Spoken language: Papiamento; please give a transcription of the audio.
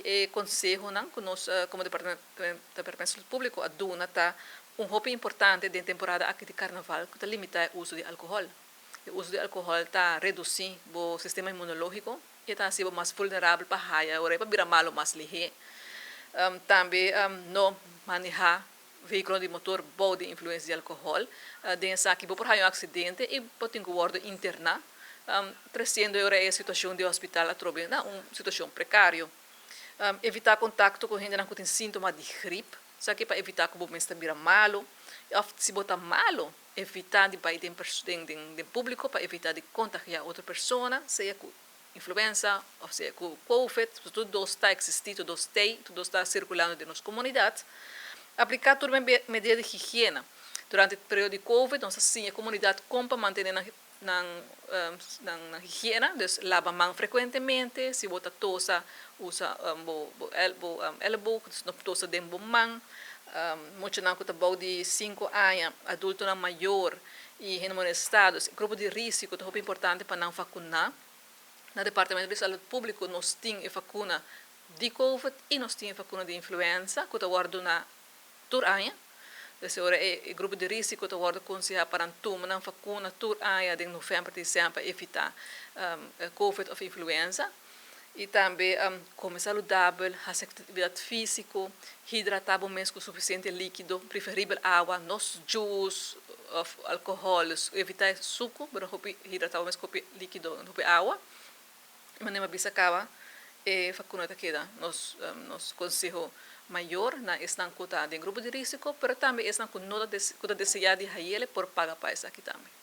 E consehonan cu nos como Departamento di Salud Publico a duna ta un hopi importante den temporada aki di carnaval, cu ta limita e uso di alcohol. E uso di alcohol ta reduci e sistema inmunologico y ta haci mas vulnerabel pa haya ora pa bira malo mas lihe. Tambe no maneha vehiculo di motor bou di influencia di alcohol. Den esaki bo por haya un accidente y por tin cu wordo interna, treciendo e situacion di hospital atrobe na un situacion precario. Evita contacto cu hende cu tin sintoma di griep, esaki pa evita cu bo mes bira malo. Of si bo ta malo, evita di bay den publico pa evita di contagia otro persona, sea cu influenza of sea cu COVID. Tur dos ta existi, tur dos tin, tur dos ta circulando den nos comunidad. Aplica tur medida di higiena. Durante e periodo di COVID, nos a siña e comunidad con pa mantene nan higiena, dus laba man frecuentemente, si bo ta tosa, usa bo elleboog, dus no tosa den bo man, muchanan cu ta bou di 5 aña, adultonan mayor y hende molesta, dus grupo di risico, ta importante pa nan vacuna. Na Departamento di Salud Publico nos tin e vacuna di COVID y nos tin e vacuna di influenza, cu ta wordo duna tur aña. Dus ora e grupo di risico ta wordo conseha pa tuma nan vacuna tur aña den november, december, pa evita COVID of influenza. Y tambe come saludabel, haci actividad fisico, hidrata bo mes cu suficiente likido, preferibel awa, no juice of alcohol, evita suco, pero hidrata bo mes cu likido, hopi awa. Manera bisa caba, e vacuna ta keda nos conseho mayor na esnan cu ta den grupo di risico, pero tambe esnan cu no ta desea di hay'e por paga pa esaki tambe.